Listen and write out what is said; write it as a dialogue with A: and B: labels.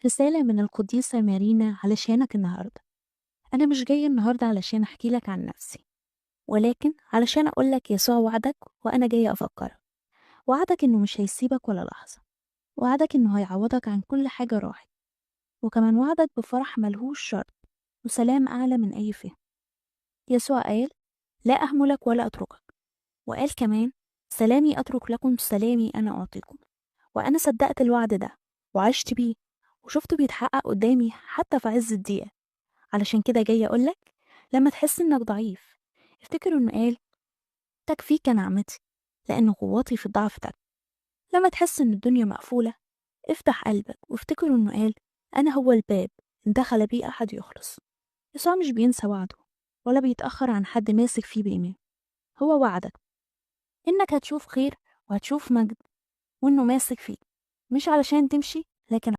A: رسالة من القديسة مارينا علشانك النهاردة. أنا مش جاية النهاردة علشان أحكي لك عن نفسي، ولكن علشان أقول لك يسوع وعدك وأنا جاية أفكرك. وعدك إنه مش هيسيبك ولا لحظة، وعدك إنه هيعوضك عن كل حاجة راحت، وكمان وعدك بفرح ملهوش شرط وسلام أعلى من أي فهم. يسوع قال: لا أهملك ولا أتركك، وقال كمان: سلامي أترك لكم، سلامي أنا أعطيكم. وأنا صدقت الوعد ده وعشت بيه وشفته بيتحقق قدامي حتى في عز الضيقة. علشان كده جاية أقولك، لما تحس إنك ضعيف افتكر إنه قال: تكفيك نعمتي، لأن قوتي في الضعف تكفي. لما تحس إن الدنيا مقفولة افتح قلبك وافتكر إنه قال: أنا هو الباب، إن دخل بي أحد يخلص. يسوع مش بينسى وعده ولا بيتأخر عن حد ماسك فيه بإيمان. هو وعدك إنك هتشوف خير وهتشوف مجد، وإنه ماسك فيك مش علشان تمشي لكن